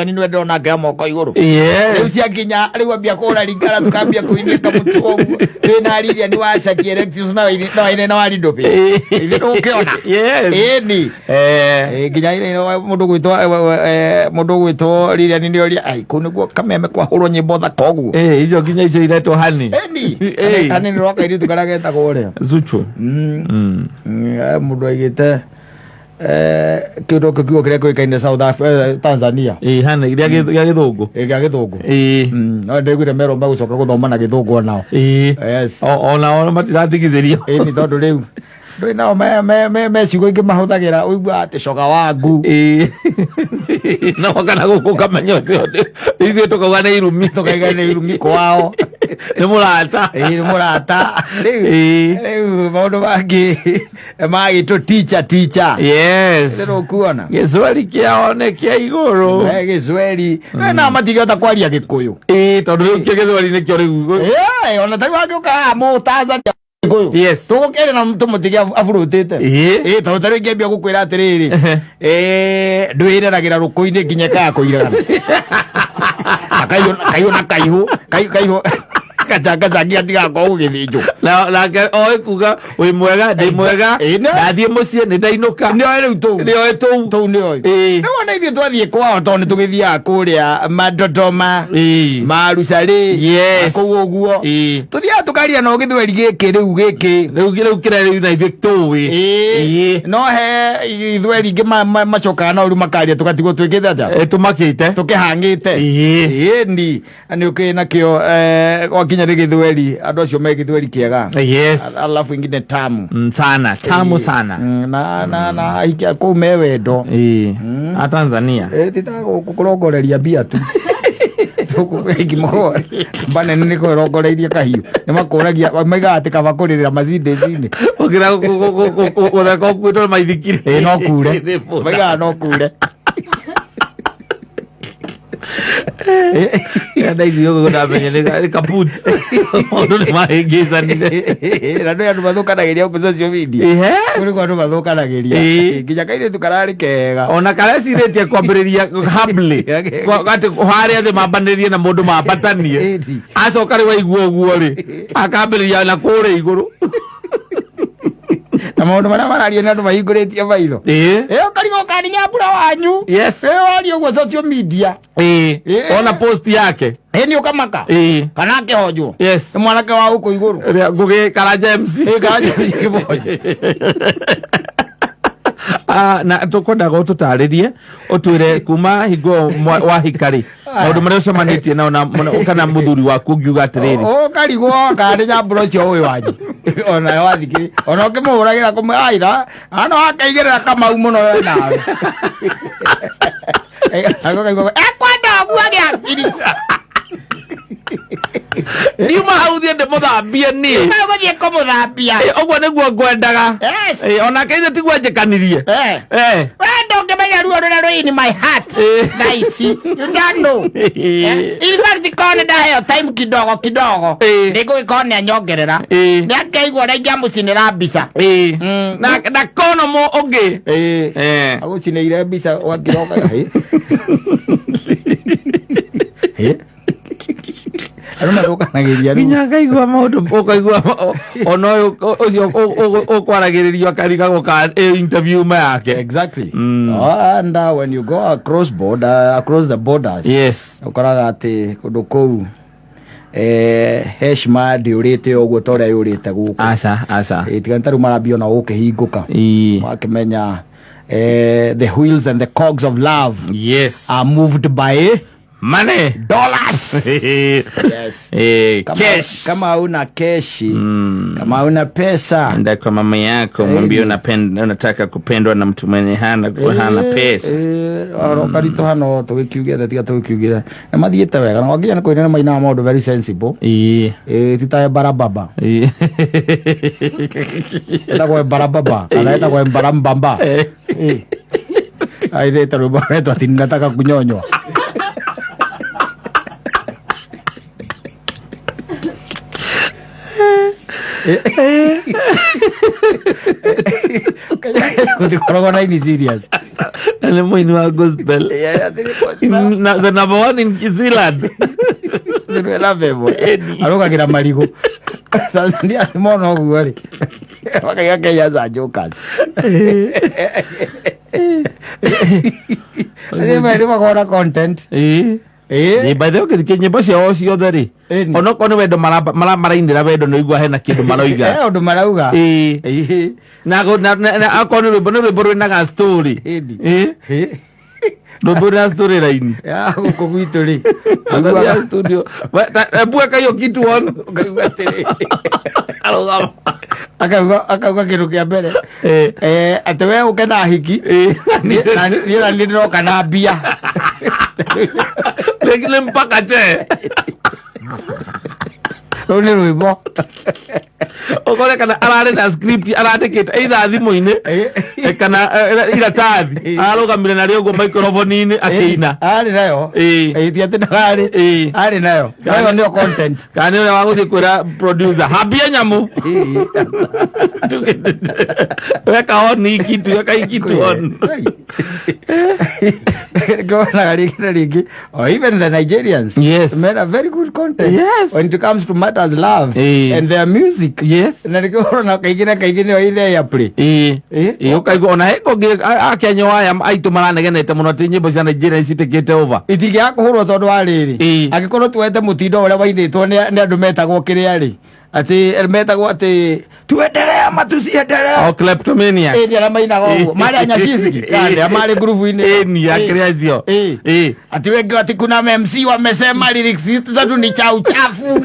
Ni nä ndona ngea moko igå rå rä u ciakinya rä u ambia kå ra ringara tå kambia kå inia kamå tugo å guo twä na riria nä wacakia no waine na warindå ithe ndå kä ona. Ĩni. Nginya må ndå gwätwo må ndå gwätwo riria nä oria ai kå nä guo kameme kwahå rwo nyä mbo thaka å guo. Icio nginya icio iretwo hani. Ĩni. Hani nä rwakairitu karĩa getagwo ũrĩa Zuchu. Mũndũ aigĩte kĩndũ kĩu kiugo kĩrĩa kĩũĩkaine South Tanzania. Hani gĩa gĩthũngũ. Gĩa gĩthũngũ. No ndĩguire merwo megũcoka gũthoma na gĩthũngũ onao. Yes. Ona matiratigithĩrio. Ĩni, tondũ rĩu ndũĩ nao me ciugo ingĩ mahũthagĩra ũigua atĩ coga wangu. No kana gũkũ ũkamenya ũcio ithuĩ tũkauga nĩ irumi. Tũkaiga nĩ irumi kwao. Nĩ mũrata. Ĩĩ, nĩ mũrata. Rĩu maũndũ mangĩ magĩtwo teacher teacher. Rĩu ũkuona Gĩcweri kĩao nĩ kĩa igũrũ. Gĩcweri na matingĩhota kwaria gĩkũyũ. Tondũ rĩu kĩo gĩthweri nĩkĩo rĩu. Ona tarĩu angĩũka haha mũ Tanzania gĩkũyũ tũgũkĩaria na tũmũtige aburutĩte. Tondũ tarĩu ingĩambia gũkwĩra atĩrĩrĩ, ndwĩreragĩra rũkũ-inĩ nginya ĩkaga kũiragana na kaihũ na kaihũ kaihũ gacangacangĩ gatigakorwo gũgĩthĩnjwo. Nake oĩ kuga wĩ mwega, ndĩ mwega, ndathiĩ mũciĩ, nĩ ndainũka. Nĩoĩ rĩu tũu. Nĩoĩ tũu. Tũu nĩoĩ. Rĩu ona ithuĩ twathiĩ kwao tondũ nĩ tũgĩthiaga kũrĩa Madodoma, Marucarĩ, kũu ũguo tũthiaga tũkaria no gĩthweri gĩkĩ rĩu gĩkĩ. Rĩu kĩrĩa rĩu na ithuĩ tũĩ. No he ithweri ingĩ macokaga no rĩu makaria tũgatigwo twĩkĩte atĩa? Tũmakĩte. Tũkĩhang'ĩte. Ĩni nĩ ũkĩrĩ nakĩo gwakinya nĩ gĩthweri andũ acio me gĩthweri kĩega. Alafu ingine tamu. Sana tamu sana. Na ahiki a kũu me wendo. A Tanzania. Ti ta gũkũ kũrongoreria mbia tu. Gũkũ ngimo mba nene nĩ kũrongoreirie kahiũ nĩ makũragia maigaga atĩ kaba kũrĩrĩra Mercedes-inĩ. Ũkĩra gũtheka ũkuĩtwo nĩ maithikiri. No kure maigaga no kure. Ndaiguire ũguo ndamenya nĩ kaput maũndũ nĩ mahĩngĩcanire. Na nĩ andũ mathũkanagĩria gũkũ social media. Kũrĩ kwa andũ mathũkanagĩria nginya kairĩtu kararĩ kega. Ona karecirĩtie kwambĩrĩria humbly atĩ harĩa thĩ mambanĩrie na mũndũ mambatanie, acoka rĩu aigua ũguo rĩ akambĩrĩria na kũrĩa igũrũ. Na maũndũ marĩa marario nĩ andũ mahingũrĩtie maitho. Ũkarigwo kana nyambura wanyu. Waria ũguo social media. Ona post yake. Nĩ ũkamaka. Kana akĩhonjwo. Nĩ mwanake wa gũkũ igũrũ. Ngũgĩ Karanja MC. Karanja MC kĩbonjo. Na tũkwendaga ũtũtarĩrie ũtwĩre kuma hingo wahika rĩ maũndũ marĩa ũcemanĩtie nao na kana mũthuri waku ũngiuga atĩrĩrĩ. Ũkarigwo kana nĩ nyambura ũcio ũĩ wanyu ona wathikĩ ona ũkĩmũhũragĩra kũmwe aira ano akaigĩrĩra kamau mũno we nawe ekwenda ũguo gĩakiri. Ndiuma hau thiĩ ndĩmũthambie niĩ. Gũthiĩ kũmũthambia. Ũguo nĩguo ngwendaga. Onake ithuĩ tiguo njĩkanirie. We ndũngĩmenya ruo rũrĩa rwĩ in my heart thaa ici, you don't know. In fact korwo nĩ ndaheo time kidogo kidogo nĩngũgĩkorwo nĩ anyongerera nĩ akeigua ũrĩa ingĩamũcinĩra mbica. Na kono mo ũngĩ. Agũcinĩire mbica ũgakĩroka. Andũ mathũkanagĩria rĩu. Nginya ngaigua maũndũ ũkaigua ona ũyũ ũcio ũkwaragĩrĩrio akarigagwo ka interview ma yake. Exactly. And when you go across border, across the borders, ũkoraga atĩ kũndũ kũu heshima ndĩũrĩte ũguo ta ũrĩa yũrĩte gũkũ. Aca aca. Tiga nĩ ta rĩu marambia ona gũkĩhingũka. Wakĩmenya the wheels and the cogs of love are moved by money. Dollars. Yes. Kama, Cash. Kama una keshi, kama una pesa. Enda kwa mama yako mwambie unapenda unataka kupendwa na mtu mwenye hana pesa. Oro karito hano tũgĩkiugĩte tiga tũgĩkiugĩre nĩ mathiĩte wega na wakinya nĩ kũina nĩ mainaga maũndũ very sensible. Ti ta Embarambamba. Etagwo Embarambamba kana etagwo Embarambamba. Airĩte rwĩmbo rwetwo ati ninataka kunyonywa. Kenya gũtikoragwo na ini serious. Na nĩ mũini wa gospel. Yeah, atĩ nĩ gospel. Na the number one in Zealand. Nĩ namba ĩmwe. Ĩni. Arũgagĩra marigũ. Tanzania mona ũguo rĩ, makaiga Kenyans are jokers. Acio merĩ makona content. Ĩĩ. Ĩĩ. Ĩ, by the way ũngĩthiĩ nyĩmbo ciao ciothe rĩ, Ĩni. onokorwo nĩ wendo marainĩra wendo nĩ ũigua hena kĩndũ maroiga. He ũndũ marauga. Ĩĩ. Ĩĩ. Na akorwo nĩ rwĩmbo rwĩnaga story. Ĩni. Ĩĩ. Ĩĩ. Rwĩmbo rwĩna story line. Ya gũkũ gwitũ rĩ. Angalia studio. Hebu weka hiyo kitu on. Ũkaigua atĩrĩ. Arũgama. Akauga kĩndũ kĩa mbere. Eh. Eh, atĩ we ũke na hiki. Eh. Na niĩ na niĩ ndĩroka na mbia. Lakini mpaka che. Rũu nĩ rwĩmbo. Ũkore kana ararĩ na script arandĩkĩte either thimũ-inĩ kana iratathi ararũgamire narĩo ũguo microphone-inĩ akĩina. Arĩ nayo. Ĩĩ. Ĩĩ, ti atĩ ndararĩ. Ĩĩ. Arĩ nayo. Nayo nĩyo content. Kana nĩ ũrĩa wa gũthiĩ kwĩra producer hambie nyamũ. Weka on hii kitu, weka hii kitu on. Ngonaga rĩngĩ na rĩngĩ or even the Nigerians Yes. made a very good content Yes. when it comes to matters love Ĩĩ. and their music. Yes. Na nĩkĩo ũrona kaingĩ na kaingĩ nĩyo ithe airplay. Ĩĩ. Ĩĩ. Ĩĩ, ũkaigua ona he kũngĩ akenya aya aitũ maranegenete mũno atĩ nyĩmbo cia Nigeria nĩciĩtĩkĩte over. Itingĩaga kũhũrwo tondũ wa rĩrĩ. Ĩĩ. Angĩkorwo tuoete mũtindo ũrĩa wainĩtwo nĩ andũ metagwo kĩrĩa rĩ, atĩ metagwo atĩ tuendelee ama tusiendelee. O kleptomania. Ĩĩ, nĩ arĩa mainaga ũguo marĩ a Nyashinski kana marĩ ngurubu-inĩ. Ĩni akĩrĩa acio. Ĩĩ. Ĩĩ. Ati wengi ati kuna MC wamesema lyrics zetu ni cha uchafu.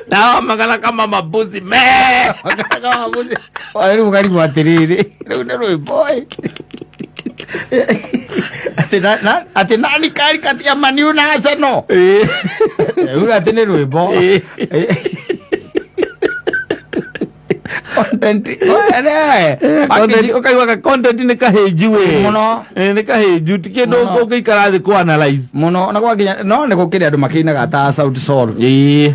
Nao magana kama mabuzi me. Rĩu ũkarigwo atĩrĩrĩ, rĩu nĩ rwĩmbo ĩ. Atĩ nani kari kati ya Man U na Arsenal. Ĩĩ. Rĩu atĩ nĩ rwĩmbo. Ĩĩ. Content. Oe, Content ũkaigua ka content nĩ kahĩnju we. Mũno. Ĩĩ, nĩ kahĩnju ti kĩndũ Mũno. ũngĩikara thĩ kũ analyze. Mũno na gwakinya no nĩ gũkĩrĩ andũ makĩinaga ta Sauti Sol. Ĩĩ.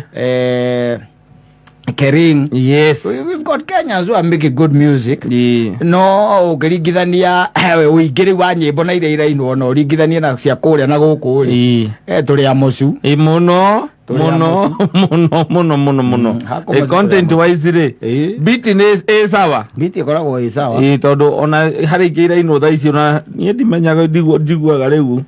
Kering. Yes. We've got Kenyans who are making good music. Ĩĩ. No ũngĩringithania ũingĩ rĩu wa nyĩmbo na iria irainwo no ũringithanie na cia kũrĩa na gũkũ rĩ, Ĩĩ. tũrĩ a mũcu. Ĩĩ, mũno Tũrĩ mũno mũno mũno mũno mũno. Hakũ Ĩ, macio content tũrĩ a wise rĩ, Ĩĩ. beat nĩ ĩ sawa. Beat ĩkoragwo ĩ sawa. Ĩĩ, tondũ ona harĩ ingĩ irainwo thaa ici ona niĩ ndimenyaga njiguaga rĩu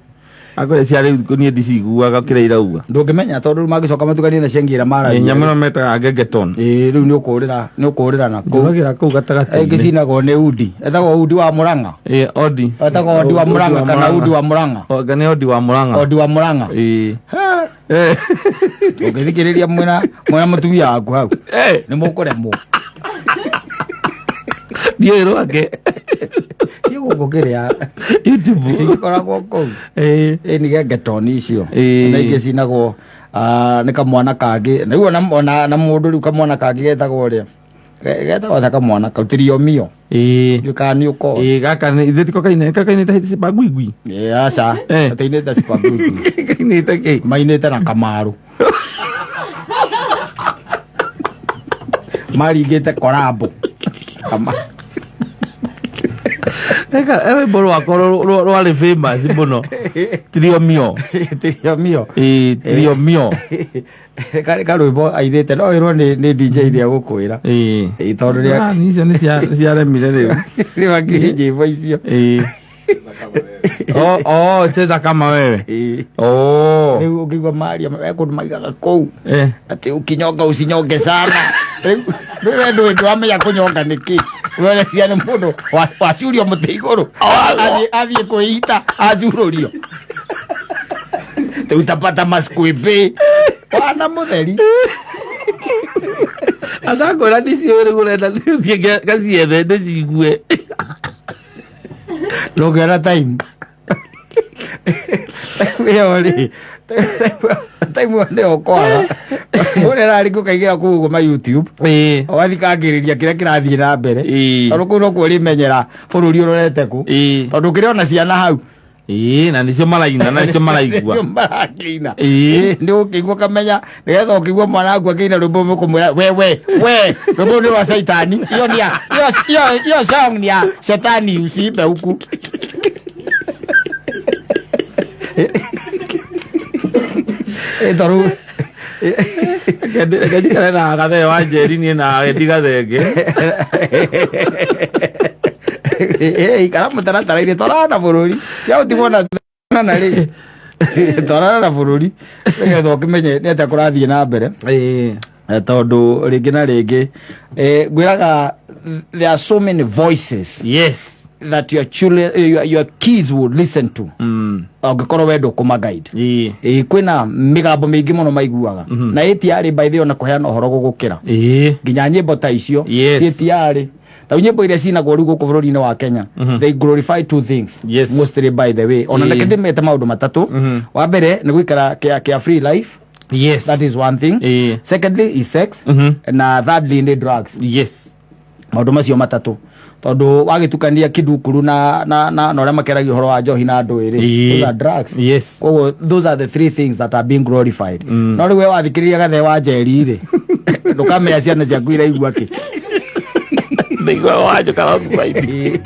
akorĩa cia rĩu niĩ ndiciguaga kĩrĩa irauga. Ndũngĩmenya tondũ rĩu mangĩcoka matukanie na ciangira maragia. Nyamũ ĩno metaga gengeton. Ĩĩ, rĩu nĩ ũkũrĩra na kũu. Njũragĩra kũu Ĩngĩ gatagatĩ-inĩ. cinagwo nĩ Udi. Etagwo Udi wa Mũrang'a. Ĩĩ, Odi. Etagwo Odi wa Mũrang'a kana Udi wa Mũrang'a. Anga nĩ Odi wa Mũrang'a. Odi wa Mũrang'a. Ĩĩ. Ha, Eh. Ũngĩthikĩrĩria mwĩna mũtumia waku hau Eh, nĩ mũkũremwo. Ndiũĩ rwake. Ti gũkũ kĩrĩa YouTube. igĩkoragwo kũu. Ĩĩ. Ĩ nĩ gengetoni icio. Ĩĩ. Na ingĩ cinagwo nĩ kamwana kangĩ. Na rĩu ona na mũndũ rĩu kamwana kangĩ getagwo ũrĩa. Getagwo ta kamwana kau Trio Mio. Ĩĩ. Ndiũĩ kana nĩ ũkoĩ. Ĩĩ, gaka nĩ ithuĩ tiko kainĩte Sipagwigwi. Ĩĩ, aca. Eh. Gatainĩte Sipagwigwi. Kainĩte kĩ? Mainĩte na Kamaru. Maringĩte korambo. Eka rwĩmbo rwakwa rwarĩ famous mũno. Trio Mio. Trio Mio. Ĩĩ, Trio Mio. Karĩ karwĩmbo ainĩte no wĩrwo nĩ DJ ĩrĩa gũkwĩra. Ĩĩ. Ĩĩ, tondũ rĩa Ah, icio nĩ ciaremire rĩu. rĩu akĩrĩ nyĩmbo icio. Ĩĩ. Oh, oh, cheza kama wewe. Ĩĩ. Oh. Rĩu ũngĩigua maria me kũndũ maigaga kũu Eh. atĩ ũkinyonga usinyonge sana. Rĩu rĩu we ndũĩ ndwamenya kũnyonga nĩ kĩ. Werecia nĩ mũndũ wacurio mũtĩ igũrũ athiĩ kwĩita acurũrio. Rĩu utapata maskwĩmbĩ wana mũtheri. Anakwĩra ndiciũĩ rĩu ũrenda thiĩ ngaciethe ndĩcigue. Ndũngĩona time ĩyo rĩ, time ĩyo nĩyo ũkwaga ũrĩa ĩrarĩ ũkaingĩra kũu ũguo ma YouTube Ĩĩ. ũgathikangĩrĩria kĩrĩa kĩrathiĩ na mbere Ĩĩ. tondũ kũu nokuo ũrĩmenyera bũrũri ũrorete kũ Ĩĩ. tondũ ũkĩrĩ ona ciana hau Ĩĩ, na nĩcio maraina na nĩcio maraigua. Nĩcio marakĩina. Ĩĩ. Nĩ ũkĩigua ũkamenya nĩgetha ũkĩigua mwana waku akĩina rwĩmbo mũkũmwĩra we we we rwĩmbo nĩ rwa caitani, iyo ni ya iyo iyo iyo song ni ya shetani, usiimbe huku. Tondũ Reke njikare na Gathee wa Njeri niĩ nawe ndigathenge. Ikara mũtaratara-inĩ, twarana na bũrũri ya ũtigwo na na rĩ, twarana na bũrũri nĩgetha ũkĩmenye nĩ atĩa kũrathiĩ na mbere. Ĩĩ. Tondũ rĩngĩ na rĩngĩ, ngwĩraga there are so many voices that your children, your kids would listen to angĩkorwo we ndũkũma guide. Ĩĩ. Ĩĩ, kwĩna mĩgambo mĩingĩ mũno maiguaga na ĩtiarĩ by the way ona kũheana ũhoro gũgũkĩra nginya nyĩmbo ta icio. Ciĩtiarĩ tau nyĩmbo iria cinagwo rĩu gũkũ bũrũri-inĩ wa Kenya. They glorify two things mostly, by the way, ona reke ndĩmete maũndũ matatũ. Wa mbere nĩ gũikara kĩa free life. That is one thing. Secondly is sex. Na thirdly nĩ drugs. Maũndũ macio matatũ, tondũ wagĩtukania kidukuru na ũrĩa makeragia ũhoro wa njohi na andũ ĩrĩ, those are drugs. Koguo those are the three things that are being glorified. No rĩu we wathikĩrĩria Gathee wa Njeri rĩ, ndũkamenya ciana ciaku iraigua kĩ. Ndaigua wanjũka alongside.